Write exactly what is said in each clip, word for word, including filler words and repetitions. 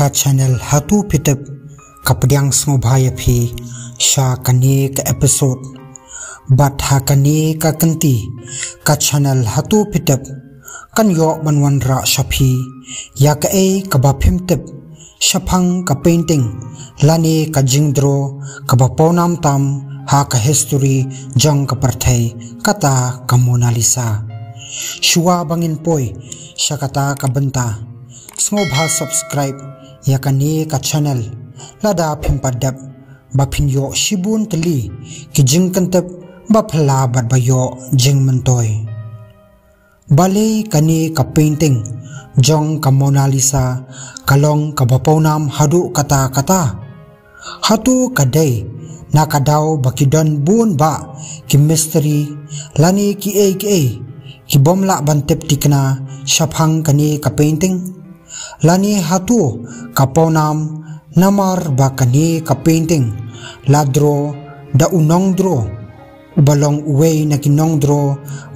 Ka channel Hato Phi Tip ka pdiang sngewbha ïa phi sha kane ka episode. Bad ha kane ka kynti, ka channel Hato Phi Tip kan ïoh ban wanrah sha phi ïa kaei kaba phim tip shaphang ka painting lane ka jingdraw kaba pawnam tam ha ka history jong ka pyrthei, kata ka Mona Lisa. Shuwa ba ngin poi sha kata ka bynta, sngewbha subscribe ïa kane ka channel lada phim pat dep, ba phin ïoh shibun tylli ki jingkyntip ba phylla bad ba ïoh jingmyntoi. Balei kane ka painting jong ka Mona Lisa ka long kaba pawnam haduh katta katta? Hato ka dei na ka daw ba ki don bun bah ki mystery lane kiei kiei ki bym lah ban tip thikna shaphang kane ka painting? Lane hato ka pawnam namar ba kane ka painting la draw da u nongdraw uba long uwei na ki nongdraw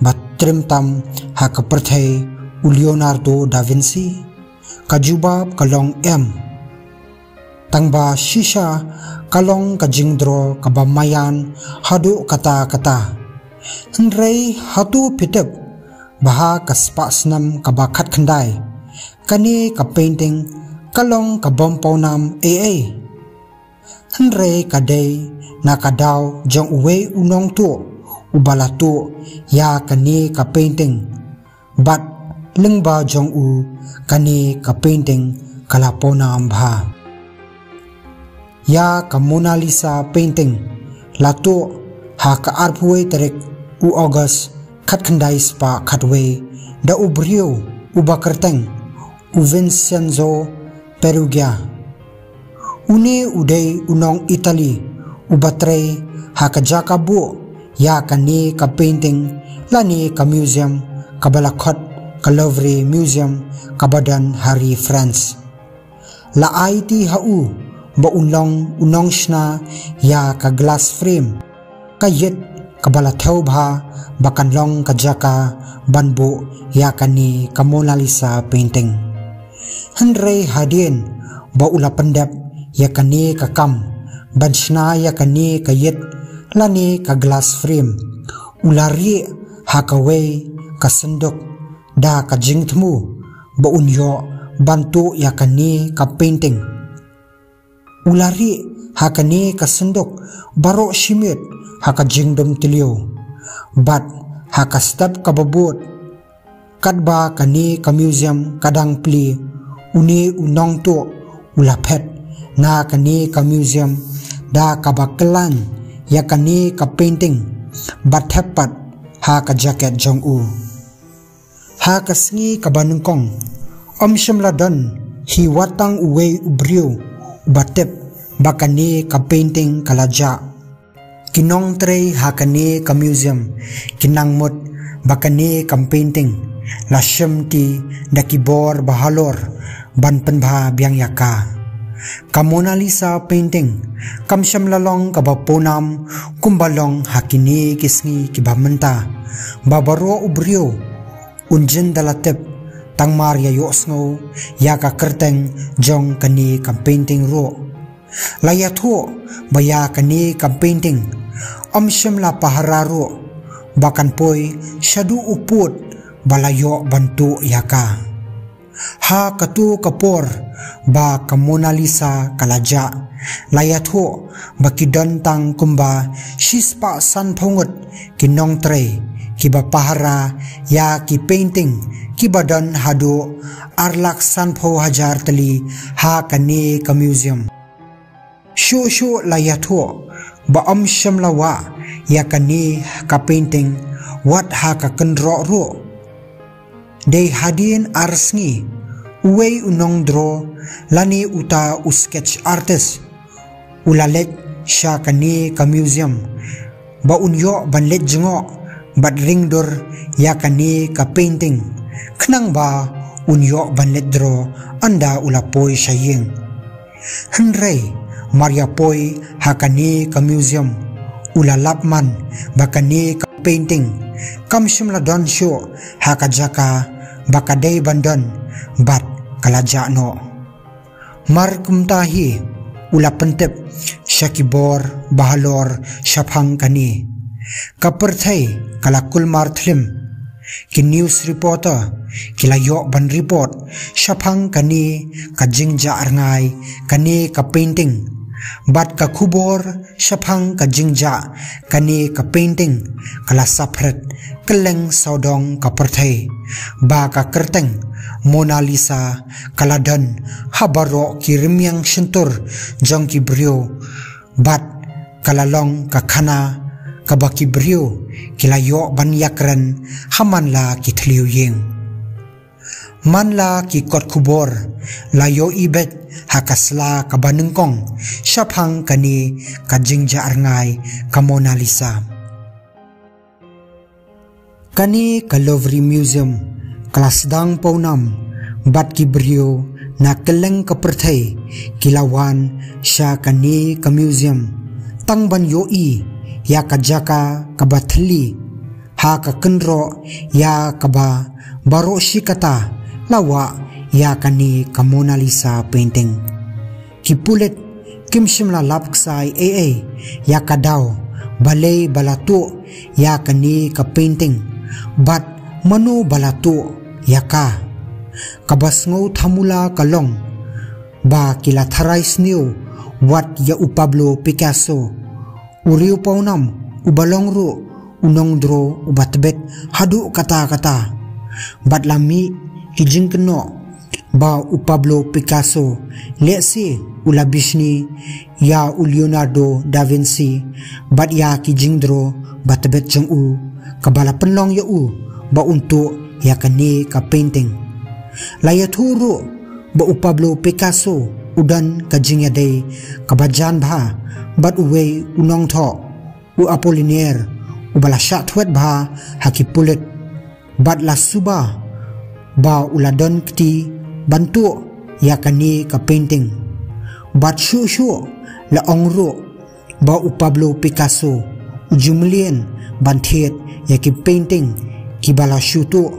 ba triem tam ha ka pyrthei, u Leonardo da Vinci? Ka jubab ka long em. Tangba shisha ka long ka jingdraw kaba maïan haduh katta katta. Hynrei hato phi tip ba ha ka spah snem kaba khatkhyndai, kane ka painting ka long ka bym pawnam ei ei? Hynrei ka dei na ka daw jong uwei u nongtuh uba la tuh ïa kane ka painting, bad lyngba jong u kane ka painting ka la pawnam bha. Ïa ka Mona Lisa painting la tuh ha ka arphew wei tarik u August khatkhyndai spah khatwei da u briew uba kyrteng u Vincenzo Perugia. Une u dei u nong Italy uba trei ha ka jaka buh ïa kane ka painting lane ka museum kaba la khot ka Louvre Museum kaba don ha ri France. La aiti ha u ba un long u nongshna ïa ka glass frame, ka ïit kaba la thew bha ba kan long ka jaka ban buh ïa kane ka Mona Lisa painting. Hynrei hadien ba u la pyndep ïa kane ka kam ban shna ïa kane ka ïit lane ka glass frame, u la rieh ha kawei ka synduk da ka jingthmu ba un ïoh ban tuh ïa kane ka painting. U la rieh ha kane ka synduk baroh shi miet ha ka jingdum tliw. Bad ha ka step kaba bud, katba kane ka museum ka dang plie, une u nongtuh u la phet na kane ka museum da kaba kyllain ïa kane ka painting bad thep pat ha ka jaket jong u. Ha ka sngi kaba nyngkong, ym shym la don hi wat tang uwei u briew uba tip ba kane ka painting ka la jah. Ki nongtrei ha kane ka museum ki nang mut ba kane ka painting la shim ti da ki bor ba halor ban pynbha biang ïa ka. Ka Mona Lisa painting kam shym la long kaba pawnam kumba long ha kine ki sngi kiba mynta, ba baroh u briew un jin da la tip tang mar ïa ïohsngew ïa ka kyrteng jong kane ka painting ruh. La ïathuh ba ïa kane ka painting ym shym la pahara ruh ba kan poi shaduh u pud ba la ïoh ban tuh ïa ka. Ha kato ka por ba ka Mona Lisa ka la jah, la ïathuh ba ki don tang kumba shispah sanphew ngut ki nongtrei kiba pahara ïa ki painting kiba don haduh ar lak sanphew hajar tylli ha kane ka museum. Shuh shuh la ïathuh ba ym shym la wah ïa kane ka painting wat ha ka kynroh ruh. Dei hadien ar sngi, uwei u nongdraw lane uta u sketch artist u la leit sha kane ka museum ba un ïoh ban leit jngoh bad ringdur ïa kane ka painting, khnang ba un ïoh ban leit draw ynda u la poi sha ïing. Hynrei mar ïa poi ha kane ka museum, u la lap man ba kane ka painting kam shym la don shuh ha ka jaka ba ka dei ban don bad ka la jah noh. Mar kumta hi, u la pyntip sha ki bor bahalor shaphang kane. Ka pyrthei ka la kulmar thlim. Ki news reporter ki la ïoh ban report shaphang kane ka jingjah rngai, kane ka painting. Bad ka khubor shaphang ka jingjah kane ka painting ka la saphriang kylleng sawdong ka pyrthei, ba ka kyrteng Mona Lisa ka la don ha baroh ki rmiang shyntur jong ki briew, bad ka la long ka khana kaba ki briew ki la ïoh ban ïakren ha man la ki thliew ïing. Man la ki kot khubor la ïohi beit ha ka sla kaba nyngkong shaphang kane ka jingjah rngai ka Mona Lisa. Kane ka Louvre Museum ka la sdang pawnam, bad ki briew na kylleng ka pyrthei ki la wan sha kane ka museum tang ban ïohi ïa ka jaka kaba thylli, ha ka kynroh ïa kaba baroh shi katta la wah ïa kane ka Mona Lisa painting. Ki pulit kim shym la lap ksai ei ei ïa ka daw balei ba la tuh ïa kane ka painting, bad mano ba la tuh ïa ka. Kaba sngewthamula ka long ba ki la tharai sniew wat ïa u Pablo Picasso, u riew pawnam uba long ruh u nongdro uba tbit haduh katta katta. Bad la mih ki jingkynnoh ba u Pablo Picasso lehse u la bishni ïa u Leonardo da Vinci bad ïa ki jingdro ba tbit jong u, kaba la pynlong ïa u ba un tuh ïa kane ka painting. La ïathuh ruh ba u Pablo Picasso u don ka jingïadei kaba jan bha bad uwei u nongthoh, u Apollinaire, uba la shah thwet bha ha ki pulit, bad la suba ba u la don kti ban tuh ïa kane ka painting. Bad shuh shuh la ong ruh ba u Pablo Picasso u ju mlien ban thied ïa ki painting kiba la shu tuh.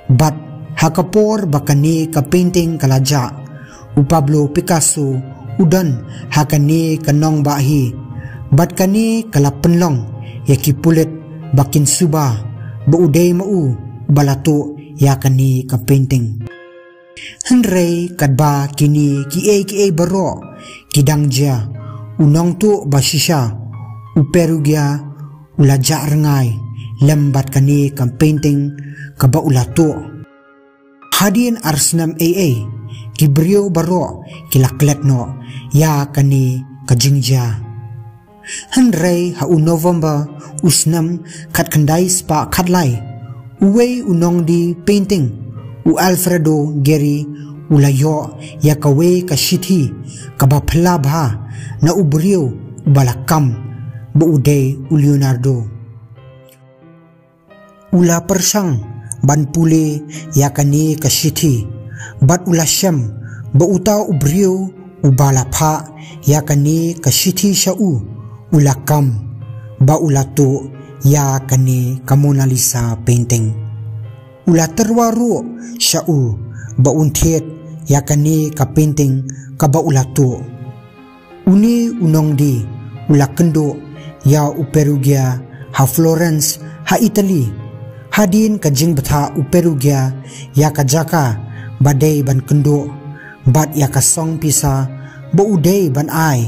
Bad ha ka por ba kane ka painting ka la jah, u Pablo Picasso u don ha kane ka nongbah hi. Bad kane ka la pynlong ïa ki pulit ba kin suba ba u dei ma u ba la tuh ïa kane ka painting. Hynrei katba kine kiei kiei baroh ki dang jia, u nongtuh ba shisha, u Perugia, u la jah rngai lem bad kane ka painting kaba u la tuh. Hadien ar snem ei ei, ki briew baroh ki la klet noh ïa kane ka jingjia. Hynrei ha u November u snem khatkhyndai spah khatlai, uwei u nongdie painting, u Alfredo Gehry, u la ïoh ïa kawei ka shithi kaba phylla bha na u briew uba la kam ba u dei u Leonardo. U la pyrshang ban pule ïa kane ka shithi, bad u la shem ba uta u briew uba la phah ïa kane ka shithi sha u, u la kam ba u la tuh ïa kane ka Mona Lisa painting. U la tyrwa ruh sha u ba un thied ïa kane ka painting kaba u la tuh. Une u nongdie u la kynduh ïa u Perugia ha Florence, ha Italy. Hadien ka jingbthah u Perugia ïa ka jaka ba dei ban kynduh bad ïa ka song pisa ba u dei ban ai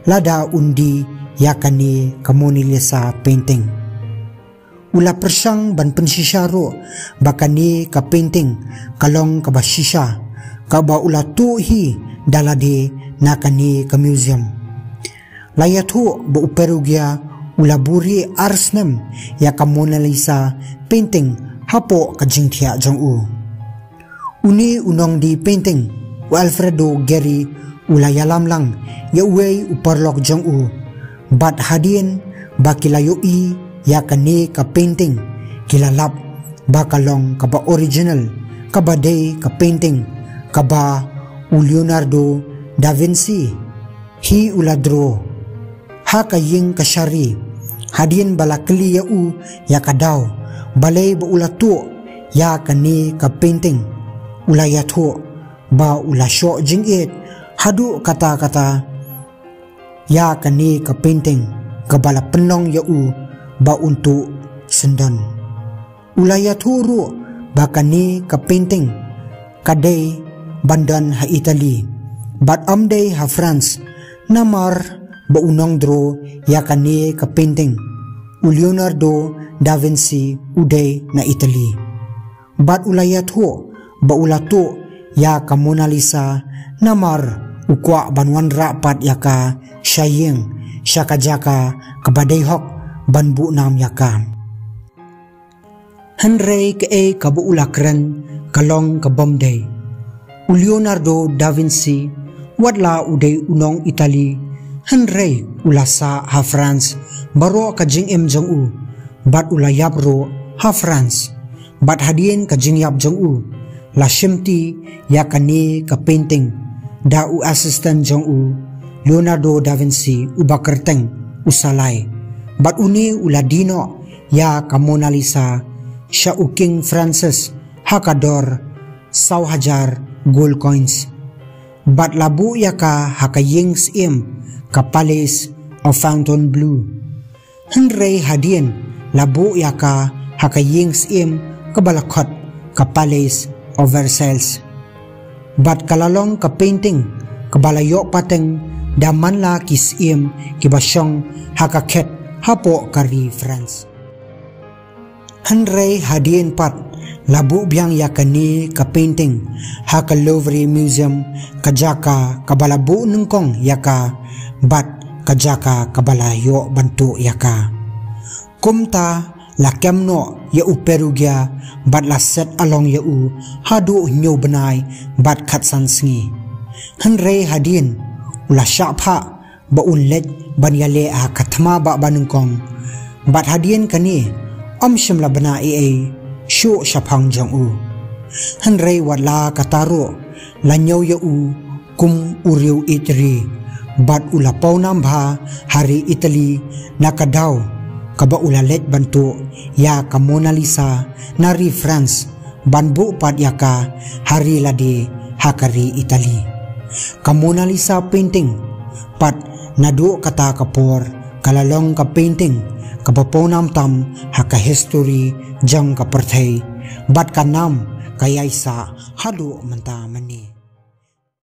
lada un die ïa kane ka Mona Lisa painting. U la pyrshang ban pynshisha ruh ba kane ka painting ka long kaba shisha, kaba u la tuh hi da lade na kane ka museum. La ïathuh ba u Perugia u la buhrieh ar snem ïa ka Mona Lisa painting hapoh ka jingthiah jong u. Une u nongdie painting, u Alfredo Gehry, u la ïalam lang ïa uwei u paralok jong u. Bad hadien ba ki la ïohi ïa kane ka painting, ki la lap ba ka long kaba original, kaba dei ka painting kaba u Leonardo da Vinci hi u la draw ha ka ïing ka shari. Hadien ba la kylli ïa u ïa ka daw balei ba u la tuh ïa kane ka painting, u la ïathuh ba u la shoh jingïeit Haduh katta katta ïa kane ka painting kaba la pynlong ïa u ba un tuh syndon. U la ïathuh ruh ba kane ka painting ka dei ban don ha Italy bad ym dei ha France, namar ba u nongdro ïa kane ka painting, u Leonardo da Vinci, u dei na Italy. Bad u la ïathuh ba u la tuh ïa ka Mona Lisa namar u kwah ban wanrah pat ïa ka sha ïing, sha ka jaka kaba dei hok ban buh nam ïa ka. Hynrei kaei kaba u la kren ka long ka bym dei. U Leonardo da Vinci, wat la u dei u nong Italy, hynrei u la sah ha France baroh ka jingim jong u, bad u la ïap ruh ha France. Bad hadien ka jingïap jong u, la shimti ïa kane ka painting da u assistant jong u, Leonardo da Vinci, uba kyrteng u Salai. Bad une u la die noh ïa ka Mona Lisa sha u King Francis ha ka dor saw hajar gold coins. Bad la buh ïa ka ha ka ïing syiem ka Palace of Fontainebleau. Hynrei hadien la buh ïa ka ha ka ïing syiem kaba la khot ka Palace of Versailles. Bad ka la long ka painting kaba la ïoh pateng da man la ki syiem kiba shong ha ka khet hapoh ka ri France. Hynrei hadien pat la buh biang ïa kane ka painting ha ka Louvre Museum, ka jaka kaba la buh nyngkong ïa ka bad ka jaka kaba la ïoh ban tuh ïa ka. Kumta la kem noh ïa u Perugia bad la set along ïa u haduh hynñiew bnai bad khatsan sngi. Hynrei hadien u la shah phah ba un leit ban ïaleh ha ka thma bah banyngkong. Bad hadien kane ym shym la bna ei ei shuh shaphang jong u. Hynrei wat la katta ruh la ñiew ïa u kum u riew ïeit ri. Bad u la pawnam bha ha ri Italy na ka daw kaba u la leit ban tuh ïa ka Mona Lisa na ri France, ban buh pat ïa ka ha ri lade ha ka ri Italy. Ka Mona Lisa painting pat naduh kata ka por ka la long ka painting kaba pawnam tam ha ka history jong ka pyrthei, bad ka nam ka ïai sah haduh mynta mynne.